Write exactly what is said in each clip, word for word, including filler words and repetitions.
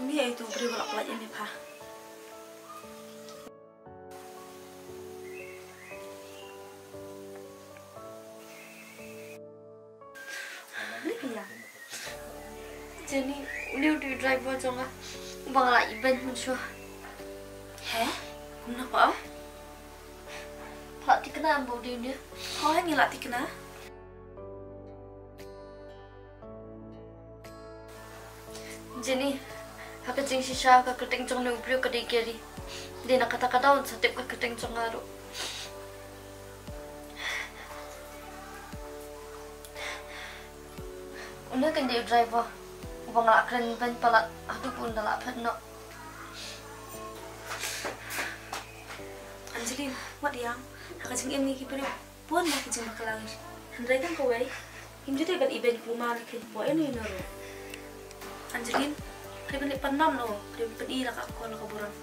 Uni ai tu briew ba la pynlait ïa me pha. Lydia. Jenny, uni u dei u driver jong nga. Ba nga la ibeiñ mynshuwa. He? Kumno pha? Pha thikna em ba u dei uni? Hooid, ngi la thikna. Jenny, ha ka jingshisha ka kyrteng jong une u briew ka dei Gary. Dei na kata ka daw un sa tip ka kyrteng jong nga ruh. Une kan dei u driver uba nga la kren beiñ palat haduh ba un da la phet noh. Angeline, wat ïa, ha ka jingim ngi ki briew bun na ki jingbakla ngi. Hynrei tang kawei, ngim ju dei ban ibeiñ kumne na ki briew ino ino ruh. Angeline, hynrei ban leh pan mam noh, hynrei ban pyni la ka akor la ka burom.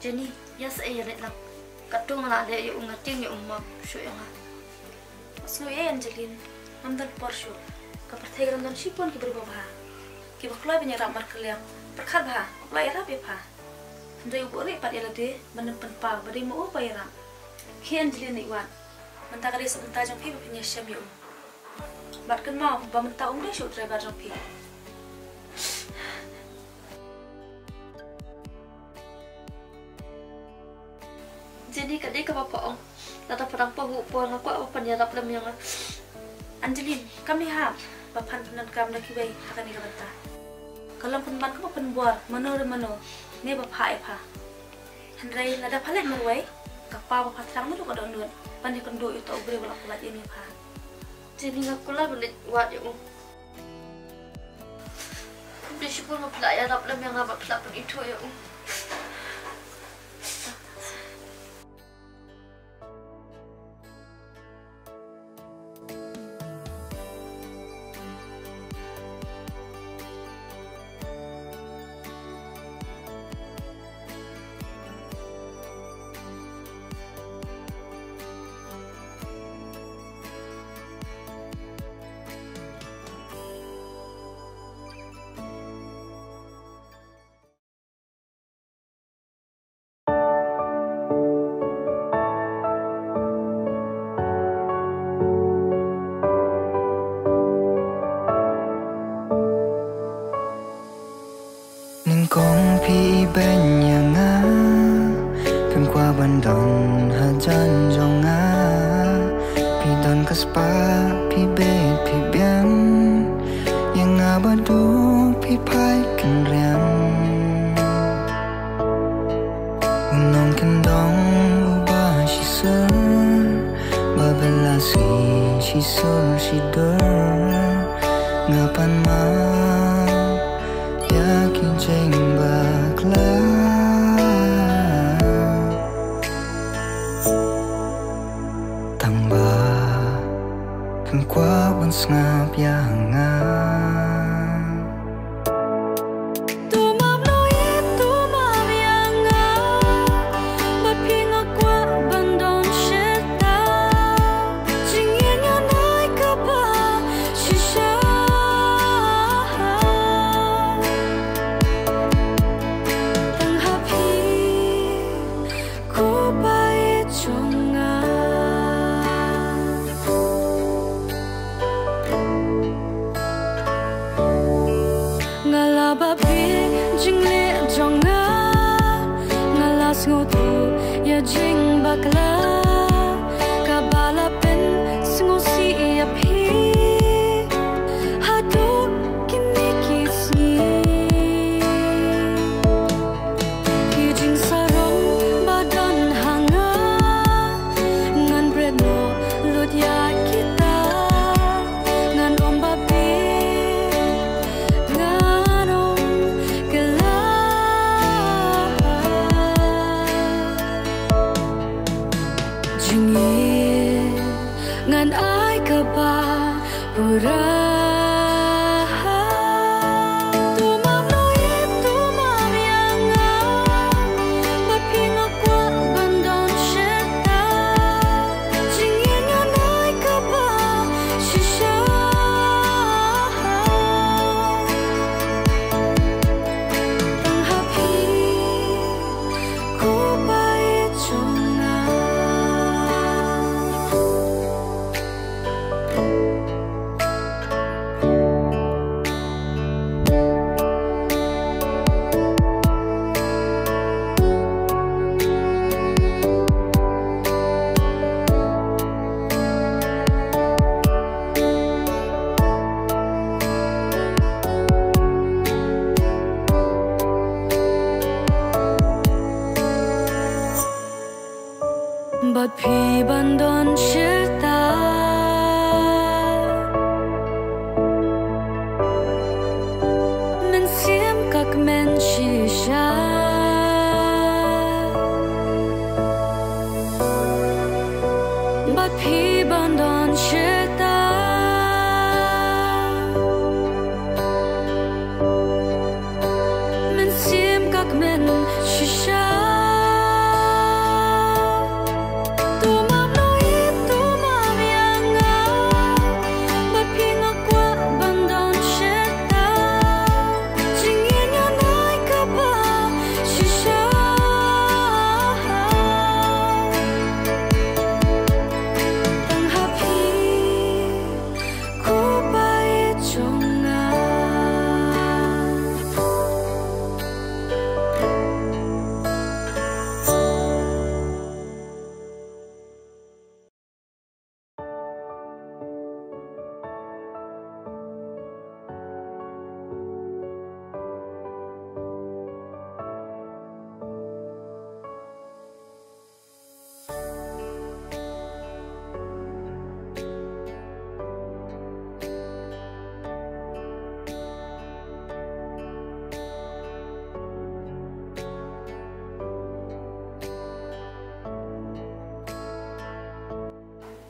Jenny, ïa sa ïa leit lang. Katto nga la leh ïa u, nga tieng ïa u, map shuh ïa nga. Sngewbha Angeline, ngam don por shuh. Ka pyrthei ka don shibun ki briew babha kiba kloi ban ïarap markylliang. Pyrkhat bha, u la ïarap ïa pha. Hynrei u buhrieh pat ïa lade ban ym pynpaw ba dei ma u ba ïarap. Khie Angeline, ïa wat. Mynta ka dei suk mynta jong phi ba phin ïashem ïa u. Bad kynmaw ba mynta um dei shuh u driver jong phi. Jenny, ka dei kaba pha ong. Lada pha dang pahuh por, nga kwah ba phan ïarap lem ïa nga. Angeline, kam dei hap ba phan pyndonkam da kiwei ha kane ka bynta. Ka long pynban kaba pynbor mano re mano ne ba phah ïa pha. Hynrei lada pha leit marwei, ka paw ba pha thrang naduh ka dohnud ban ïakynduh ïa uto u briew ba la pynlait ïa pha. Jenny, nga kular ban leit wad ïa u. Khublei shibun ba phi la ïarap lem ïa nga bad phi la pynithuh ïa u. Nyngkong phi ibeiñ ïa nga, phim kwah ban don hajan jong nga. Phi don ka spah, phi bit, phi biang ïa nga bad u phi phai kynriang. U nongkyndong uba shisur, ba bylla shisur shidur, nga pan map ïa ki jingbakla. Tang ba phim kwah ban sngap ïa nga. To map noh ïa, to map ïa nga, bad phi nga kwah ban don shisha. Jingïaineh kaba shisha. Tang ha phi ko paid jong nga. Nga la bapli jingleh jong nga. Nga la sngewthuh ïa jingbakla kaba la pynsngewsih ïa phi haduh kine ki sngi. Ki jingsarong ba don ha nga, ngan bret noh lut ïa kita. Ngan ong ba phi, ngan ong kylla. Shisha, bad phi ban don shata. Mynsiem ka kmen shisha. To map noh ïa, to map ïa nga. Bad phi nga kwah ban don shata. Jingïaid nga nai kaba shisha. Tang ha phi, ko paid jong nga.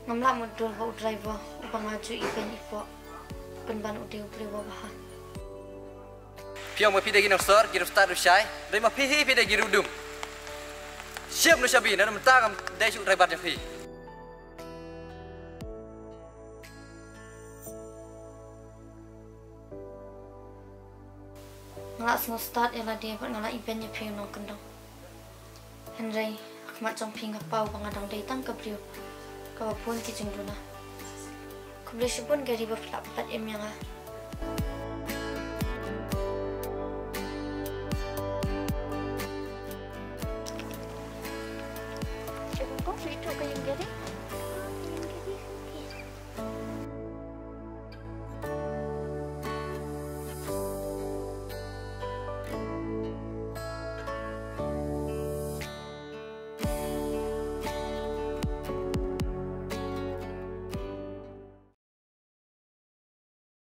Ngam lah mutdur ba u driver uba nga ju ibeiñ ipoh, pynban u dei u briew uba bha. Phi ong ba phi dei ki nongsor, ki riewstad riewshai, hynrei ma phi hi phi dei ki riewdum. Shim noh shabi, naduh mynta ngam dei shuh u driver jong phi. Nga la sngewstad ïa lade bad nga la ibeiñ ïa phi u nongkyndong. Hynrei ha khmat jong phi nga paw ba nga dang dei tang ka briew kaba bun ki jingduna. Khublei shibun Gary ba phi la pynlait im ïa nga.